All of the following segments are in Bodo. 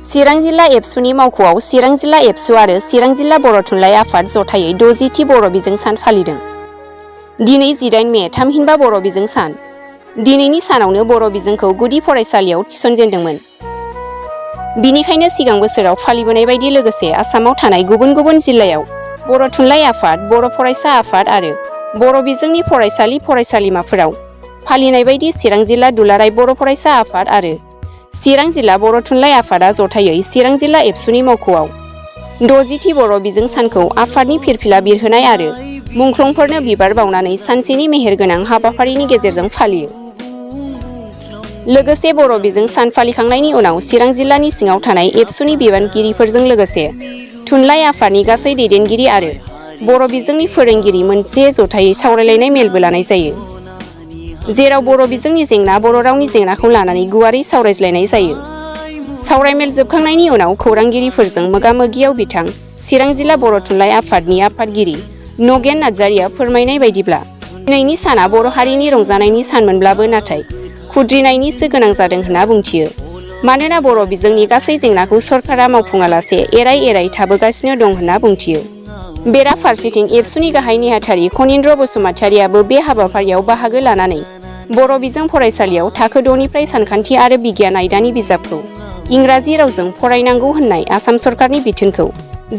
चिरां जिल्ला एबसुनि मावख'आव चिरां जिल्ला एबसु आरो चिरां जिल्ला बर' थुनलाइ आफाद जथायै 60थि बर' बिजों सान फालिदों। दिनै 18 मे थामहिनबा बर' बिजों सान। दिनैनि सानावनो बर' बिजोंखौ गुदि फरायसालियाव थिसनजेनदोंमोन। बिनिखायनो सिगां बोसोराव फालिबोनाय बायदि लोगोसे आसामाव थानाय गुबुन गुबुन जिल्लायाव बर' थुनलाइ आफाद, बर' फरायसा आफाद आरो बर' बिजोंनि फरायसालि फरायसालिमाफोराव फालिनाय बायदि चिरां जिल्ला दुलाराय बर' फरायसा आफाद आरो चिरां जिल्ला बर' थुनलाइ आफादा जथायै चिरां जिल्ला एबसुनि मावख'आव 60थि बर' बिजों सानखौ आफादनि फिरफिला बिरहोनाय आरो मुंख्लंफोरनो बिबार बावनानै सानसेनि मेहेरगोनां हाबाफारिनि गेजेरजों फालियो। लोगोसे बर' बिजों सान फालिखांनायनि उनाव चिरां जिल्लानि सिङाव थानाय एबसुनि बिबानगिरिफोरजों लोगोसे थुनलाइ आफादनि गासै दैदेनगिरि आरो बर' बिजोंनि फोरोंगिरि मोनसे जथायै सावरायलायनाय मेलबो लानाय जायो। जेराव बर' बिजोंनि जेंना, बर' रावनि जेंनाखौ लानानै गुवारै सावरायज्लायनाय जायो। सावरायमेल जोबखांनायनि उनाव खौरांगिरिफोरजों मोगा-मोगियाव बिथां चिरां जिल्ला बर' थुनलाइ आफादनि आफादगिरि नगेन नार्जारिया फोरमायनाय बायदिब्ला दिनैनि साना बर' हारिनि रंजानायनि सान मोनब्लाबो नाथाय खुद्रिनायनिसो गोनां जादों होनना बुंथियो। मानोना बर' बिजोंनि गासै जेंनाखौ सरकारा मावफुङालासे एराय एराय थाबोगासिनो दं होनना बुंथियो। बेराफारसेथिं एबसुनि गाहाय नेहाथारि खनिन्द्र बसुमतारियाबो बे हाबाफारियाव बाहागो लानानै बर' बिजों फरायसालियाव थाखो 6निफ्राय सानखान्थि आरो बिगियान आयदानि बिजाबखौ इंराजि रावजों फरायनांगौ होननाय आसाम सरकारनि बिथोनखौ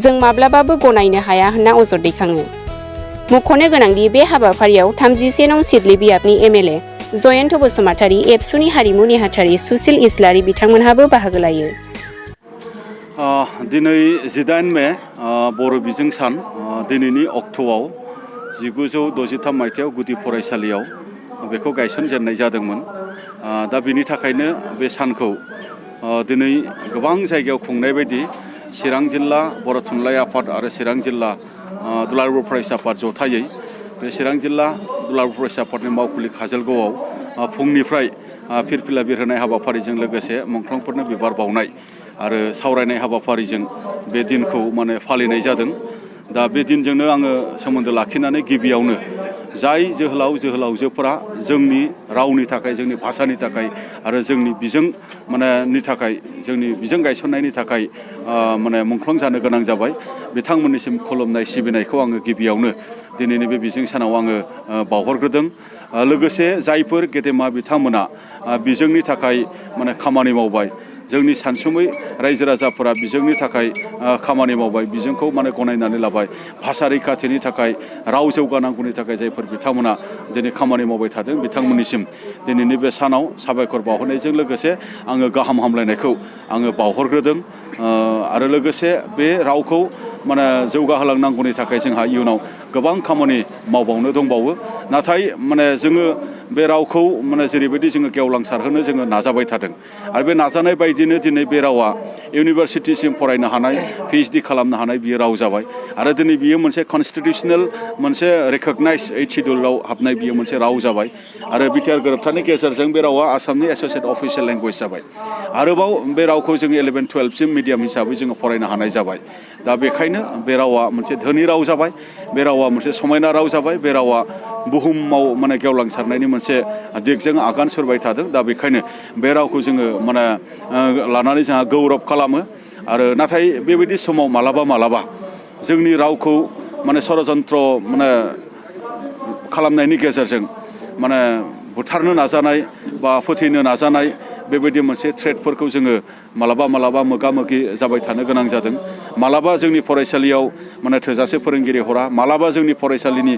जों माब्लाबाबो गनायनो हाया होनना अजद दैखाङो। मख'नो गोनांदि बे हाबाफारियाव 31 नं सिदली बियाबनि एमएलए जयन्त बसुमतारी, एबसुनि हारिमु नेहाथारि सुसिल इस्लारि बिथांमोनहाबो बाहागो लायो। दिनै 18 मे बर' बिजों सान। दिनैनि अक्ट'आव 1963 मायथाइयाव गुदि फरायसालियाव बेखौ गायसनजेननाय जादोंमोन। दा बिनि थाखायनो बे सानखौ दिनै गोबां जायगायाव खुंनाय बायदि चिरां जिल्ला बर' थुनलाइ आफाद आरो चिरां जिल्ला दुलाराय बर' फरायसा आफाद जथायै बे चिरां जिल्ला दुलाराय बर' फरायसा आफादनि मावखुलि काजलगावआव फुंनिफ्राय फिरफिला बिरहोनाय हाबाफारिजों लोगोसे मुंख्लंफोरनो बिबार बावनाय आरो सावरायनाय हाबाफारिजों बे दिनखौ फालिनाय जादों। दा बे दिनजोंनो आङो सोमोन्दो लाखिनानै गिबियावनो जाय जोहोलाव जोहोलावजोफोरा जोंनि रावनि थाखाय, जोंनि भाषानि थाखाय आरो जोंनि बिजों नि थाखाय, जोंनि बिजों गायसननायनि थाखाय मुंख्लं जानो गोनां जाबाय, बिथांमोननिसिम खुलुमनाय सिबिनायखौ आङो गिबियावनो दिनैनि बे बिजों सानाव आङो बावहरग्रोदों। लोगोसे जायफोर गेदेमा बिथांमोना बिजोंनि थाखाय खामानि मावबाय, जोंनि सानसुमै रायजो राजाफोरा बिजोंनि थाखाय खामानि मावबाय, बिजोंखौ गनायनानै लाबाय, भाषा रैखाथिनि थाखाय, राव जौगानांगौनि थाखाय जायफोर बिथांमोना दिनै खामानि मावबाय थादों, बिथांमोननिसिम दिनैनि बे सानाव साबायखर बावहरनायजों लोगोसे आङो गाहाम हामलायनायखौ आङो बावहरग्रोदों। आरो लोगोसे बे रावखौ जौगाहोलांनांगौनि थाखाय जोंहा इयुनाव गोबां खामानि मावबावनो दंबावो। नाथाय जोङो बे रावखौ जेरैबायदि जोङो गेवलांसारहोनो जोङो नाजाबाय थादों आरो बे नाजानाय बायदिनो दिनै बे रावा इउनिभारसिटिसिम फरायनो हानाय, PhD खालामनो हानाय बियो राव जाबाय आरो दिनै बियो मोनसे कनस्टिटिउसनेल मोनसे रेकगनाइज 8 शिड्युलाव हाबनाय बियो मोनसे राव जाबाय आरो बिटिआर गोरोबथानि गेजेरजों बे रावा आसामनि एस'सियेट अफिसियेल लेंगुवेज जाबाय। आरोबाव बे रावखौ जोङो 11-12सिम मिडियाम हिसाबै जोङो फरायनो हानाय जाबाय। दा बेखायनो बे रावा मोनसे धोनि राव जाबाय, बे रावा मोनसे समायना राव जाबाय, बे रावा बुहुमाव गेवलांसारनायनि मोनसे दिगजों आगान सुरबाय थादों। दा बेखायनो बे रावखौ जोङो लानानै जोंहा गौरब खालामो। आरो नाथाय बेबायदि समाव मालाबा जोंनि रावखौ षड़यन्त्र खालामनायनि गेजेरजों बुथारनो नाजानाय बा फोथैनो नाजानाय बेबायदि मोनसे थ्रेटफोरखौ जोङो मालाबा मोगा-मोगि जाबाय थानो गोनां जादों। मालाबा जोंनि फरायसालियाव थोजासे फोरोंगिरि हरा, मालाबा जोंनि फरायसालिनि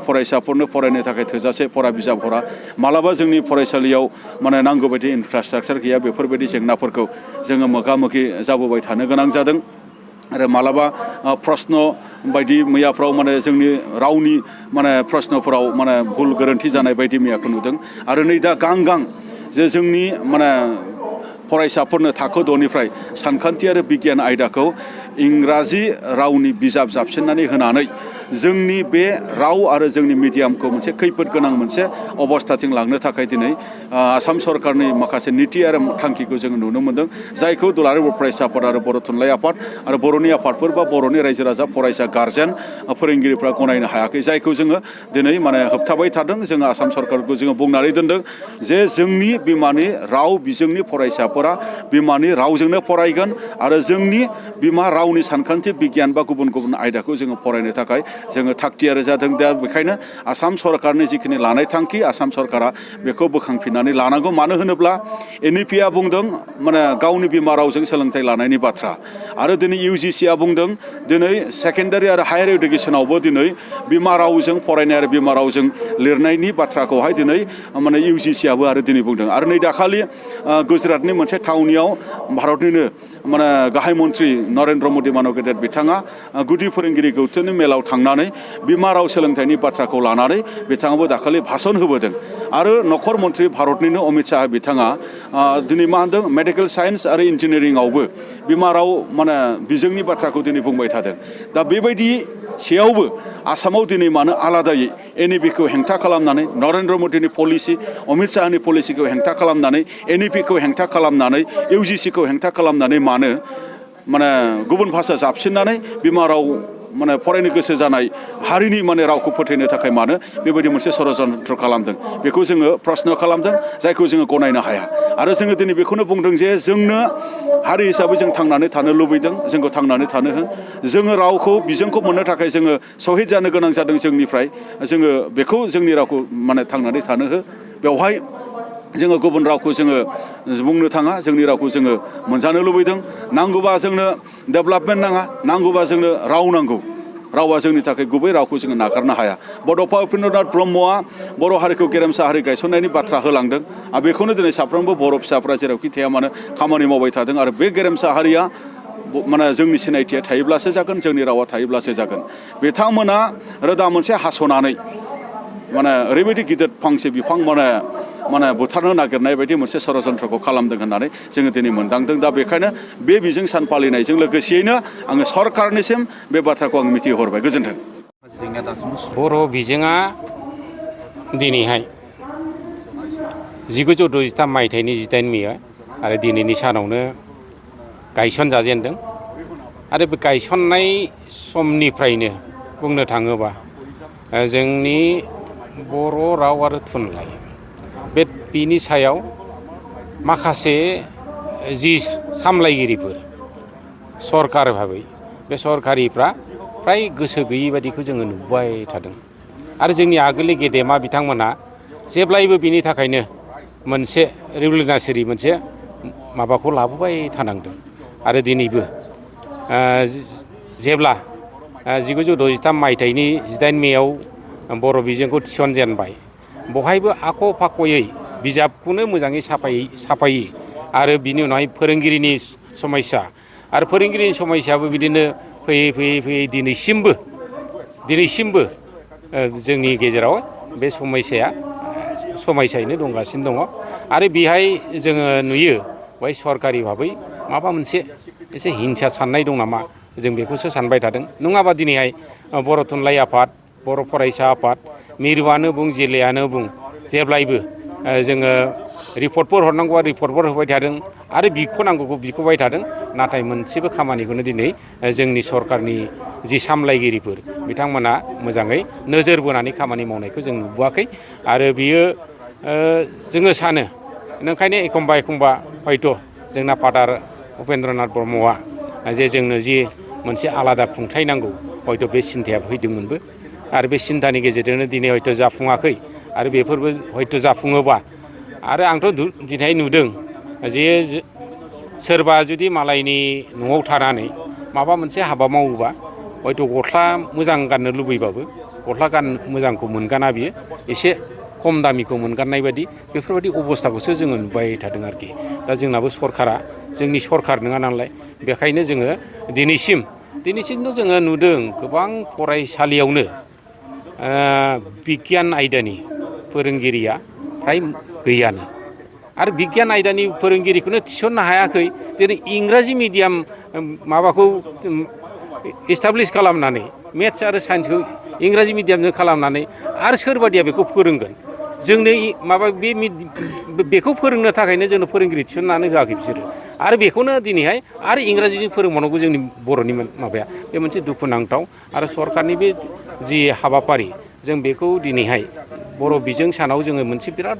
फरायसाफोरनो फरायनो थाखाय थोजासे फरा बिजाब हरा, मालाबा जोंनि फरायसालियाव नांगौ बायदि इनफ्रास्ट्राक्चार गैया, बेफोरबायदि जेंनाफोरखौ जोङो मोगा-मोगि जाबोबाय थानो गोनां जादों। आरो मालाबा प्रश्न बायदि मैयाफ्राव जोंनि रावनि प्रश्नफोराव भुल गोरोन्थि जानाय बायदि मैयाखौ नुदों। आरो नै दा गां जे जोंनि फरायसाफोरनो थाखो 6निफ्राय सानखान्थि आरो बिगियान आयदाखौ इंराजि रावनि बिजाब जाबसिननानै होनानै जोंनि बे राव आरो जोंनि मिडियामखौ मोनसे खैफोद गोनां मोनसे अबस्थाथिं लांनो थाखाय दिनै आसाम सरकारनि माखासे नीति आरो थांखिखौ जोङो नुनो मोन्दों, जायखौ दुलाराय बर' फरायसा आफाद आरो बर' थुनलाइ आफाद आरो बर'नि आफादफोर बा बर'नि रायजो राजा फरायसा गारजेन फोरोंगिरिफ्रा गनायनो हायाखै, जायखौ जोङो दिनै होबथाबाय थादों। जोङो आसाम सरकारखौ जोङो बुंनानै दोनदों जे जोंनि बिमानि राव बिजोंनि फरायसाफोरा बिमानि रावजोंनो फरायगोन आरो जोंनि बिमा रावनि सानखान्थि बिगियान बा गुबुन गुबुन आयदाखौ जोङो फरायनो थाखाय जोङो थागथियारि जादों। दा बेखायनो आसाम सरकारनि जिखिनि लानाय थांखि, आसाम सरकारा बेखौ बोखांफिननानै लानांगौ। मानो होनोब्ला NEP आ बुंदों गावनि बिमा रावजों सोलोंथाइ लानायनि बाथ्रा, आरो दिनै UGC आ बुंदों दिनै सेकेन्डारि आरो हायार इडुकेसनावबो दिनै बिमा रावजों फरायनाय आरो बिमा रावजों लिरनायनि बाथ्राखौहाय दिनै UGC आबो आरो दिनै बुंदों। आरो नै दाखालि गुजरातनि मोनसे थावनियाव भारतनिनो गाहाय मन्त्रि नरेन्द्र मदि मानब गेदेर बिथाङा गुदि फोरोंगिरि गौथुमनि मेलाव थांनानै बिमा राव सोलोंथाइनि बाथ्राखौ लानानै बिथाङाबो दाखालि भाषण होबोदों। आरो नखर मन्त्रि भारतनिनो अमित शाह बिथाङा दिनै मा होनदों, मेडिकेल साइन्स आरो इन्जिनियारिंआवबो बिमा राव बिजोंनि बाथ्राखौ दिनै बुंबाय थादों। दा बेबायदि सेयावबो आसामाव दिनै मानो आलादायै NEP खौ हेंथा खालामनानै, नरेन्द्र मदिनि पलिसि, अमित शाहनि पलिसिखौ हेंथा खालामनानै, NEP खौ हेंथा खालामनानै, UGC खौ हेंथा खालामनानै मानो गुबुन भाषा जाबसिननानै बिमा राव फरायनो गोसो जानाय हारिनि रावखौ फोथायनो थाखाय मानो बेबायदि मोनसे षड़यन्त्र खालामदों, बेखौ जोङो प्रश्न खालामदों, जायखौ जोङो गनायनो हाया। आरो जोङो दिनै बेखौनो बुंदों जे जोंनो हारि हिसाबै जों थांनानै थानो लुबैदों, जोंखौ थांनानै थानो हो। जोङो रावखौ बिजोंखौ मोननो थाखाय जोङो शहीद जानो गोनां जादों जोंनिफ्राय, जोङो बेखौ जोंनि रावखौ थांनानै थानो हो। बेवहाय जोङो गुबुन रावखौ जोङो बुंनो थाङा, जोंनि रावखौ जोङो मोनजानो लुबैदों। नांगौबा जोंनो डेभेलपमेन्ट नाङा, नांगौबा जोंनो राव नांगौ। रावा जोंनि थाखाय गुबै रावखौ जोङो नागारनो हाया। बड'फा उपेन्द्रनाथ ब्रह्मआ बर' हारिखौ गेरेमसा हारि गायसननायनि बाथ्रा होलांदों, आरो बेखौनो दिनै साफ्रोमबो बर' फिसाफ्रा जेरावखि थाया मानो खामानि मावबाय थादों। आरो बे गेरेमसा हारिया जोंनि सिनायथिया थायोब्लासो जागोन, जोंनि रावा थायोब्लासो जागोन। बिथांमोना रोदा मोनसे हास'नानै ओरैबायदि गिदिर फांसे बिफां बुथारनो नागिरनाय बायदि मोनसे षड़यन्त्रखौ खालामदों होननानै जोङो दिनै मोनदांदों। दा बेखायनो बे बिजों सान फालिनायजों लोगोसेयैनो आङो सरकारनिसिम बे बाथ्राखौ आं मिथिहरबाय। गोजोन्थों। बर' बिजोङा दिनैहाय 1963 मायथाइनि 18 मे आरो दिनैनि सानावनो गायसन जाजेनदों। आरो बे गायसननाय समनिफ्रायनो बुंनो थाङोबा जोंनि बर' राव आरो थुनलाइ बिनि सायाव माखासे जि सामलायगिरिफोर सरकार भाबै बे सरकारिफ्रा फ्राय गोसो गैयि बादिखौ जोङो नुबाय थादों। आरो जोंनि आगोलनि गेदेमा बिथांमोना जेब्लायबो बिनि थाखायनो मोनसे रिभलिउसनारि मोनसे माबाखौ लाबोबाय थानांदों। आरो दिनैबो जेब्ला 1963 मायथाइनि 18 मेआव बर' बिजोंखौ थिसनजेनबाय, बहायबो आख' फाख'यै बिजाबखौनो मोजाङै साफायै आरो बिनि उनावहाय फोरोंगिरिनि समस्या, आरो फोरोंगिरिनि समस्याबो बिदिनो फैयै फैयै फैयै दिनैसिमबो जोंनि गेजेराव बे समस्यायैनो दंगासिनो दङ। आरो बेहाय जोङो नुयो बेहाय सरकारि भाबै माबा मोनसे एसे हिंसा साननाय दं नामा, जों बेखौसो सानबाय थादों। नङाबा दिनैहाय बर' थुनलाइ आफाद, बर' फरायसा आफाद, मिरुआनो बुं जिल्लायानो बुं जेब्लायबो जोङो रिपर्टफोर हरनांगौआ रिपर्टफोर होबाय थादों आरो बिख'नांगौखौ बिख'बाय थादों। नाथाय मोनसेबो खामानिखौनो दिनै जोंनि सरकारनि जि सामलायगिरिफोर बिथांमोना मोजाङै नोजोर बोनानै खामानि मावनायखौ जों नुबोआखै। आरो बियो जोङो सानो ओंखायनो एखमबा हयथ' जोंना फादार उपेन्द्रनाथ ब्रह्मआ जे जोंनो जि मोनसे आलादा खुंथाय नांगौ, हयथ' बे सिन्थाया फैदोंमोनबो। आरो बे सिन्थानि गेजेरजोंनो दिनै हयथ' जाफुङाखै। आरो बेफोरबो हयथ' जाफुङोबा, आरो आंथ' दिनै नुदों जे सोरबा जुदि मालायनि न'आव थानानै माबा मोनसे हाबा मावोबा हयथ' गस्ला मोजां गाननो लुबैबाबो गस्ला मोजांखौ मोनगाना बियो, एसे खम दामिखौ मोनगाननाय बादि बेफोरबायदि अबस्थाखौसो जोङो नुबाय थादों आरोखि। दा जोंनाबो सरकारा जोंनि सरकार नङा नालाय, बेखायनो जोङो दिनैसिमथ' जोङो नुदों गोबां फरायसालियावनो बिगियान आयदानि फोरोंगिरिया फ्राय गैयानो। आरो बिगियान आयदानि फोरोंगिरिखौनो थिसननो हायाखै। दिनै इंराजि मिडियाम माबाखौ इस्टाब्लिस खालामनानै मेथ्स आरो साइन्सखौ इंराजि मिडियामजों खालामनानै आरो सोरबादिया बेखौ फोरोंगोन जोंनो माबा बेखौ फोरोंनो थाखायनो जोंनो फोरोंगिरि थिसननानै होआखै बिसोरो आरो बेखौनो दिनैहाय आरो इंराजिजों फोरोंबावनांगौ जोंनि बर'नि माबाया बे मोनसे दुखुनांथाव आरो सरकारनि बे जि हाबाफारि जों बेखौ दिनैहाय बर' बिजों सानाव जोङो मोनसे बिराद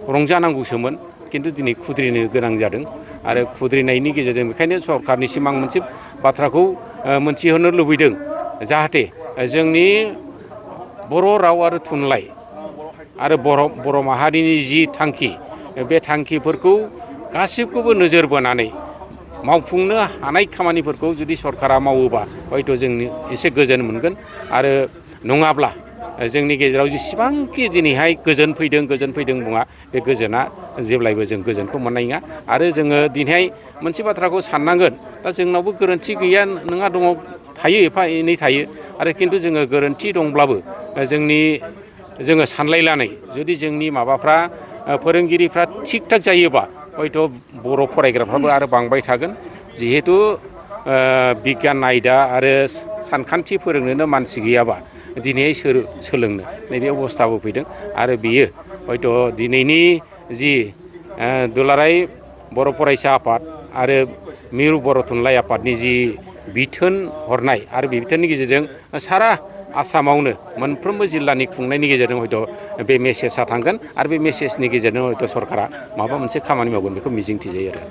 रंजानांगौसोमोन खिन्थु दिनै खुद्रिनो गोनां जादों आरो खुद्रिनायनि गेजेरजों बेखायनो सरकारनिसिम आं मोनसे बाथ्राखौ मोनथिहोनो लुबैदों जाहाथे जोंनि बर' राव आरो थुनलाइ आरो बर' माहारिनि जि थांखि बे थांखिफोरखौ गासिबखौबो नोजोर बोनानै मावफुंनो हानाय खामानिफोरखौ जुदि सरकारा मावोबा हयथ' जों एसे गोजोन मोनगोन आरो नङाब्ला जोंनि गेजेराव जेसेबांखि दिनैहाय गोजोन फैदों बुङा बे गोजोना जेब्लायबो जों गोजोनखौ मोननाय नङा आरो जोङो दिनैहाय मोनसे बाथ्राखौ साननांगोन दा जोंनावबो गोरोन्थि गैया नङा दङ थायो एफा एनै थायो आरो खिन्थु जोङो गोरोन्थि दंब्लाबो जोङो सानलायनानै जुदि जोंनि माबाफ्रा फोरोंगिरिफ्रा थिग थाक जायोबा हयथ' बर' फरायग्राफ्राबो आरो बांबाय थागोन जिहेथु बिगियान आयदा आरो सानखान्थि फोरोंनोनो मानसि गैयाबा दिनै सोलोंनो नैबे अबस्थाबो फैदों आरो बेयो हयथ' दिनैनि जि दुलाराय बर' फरायसा आफाद आरो मिरु बर' थुनलाइ आफादनि जि बिथोन हरनाय आरो बे बिथोननि गेजेरजों सारा आसामावनो मोनफ्रोमबो जिल्लानि खुंनायनि गेजेरजों हयथ' बे मेसेजआ थांगोन आरो बे मेसेजनि गेजेरजों हयथ' सरकारा माबा मोनसे खामानि मावगोन बेखौ मिजिंथिजायो आरो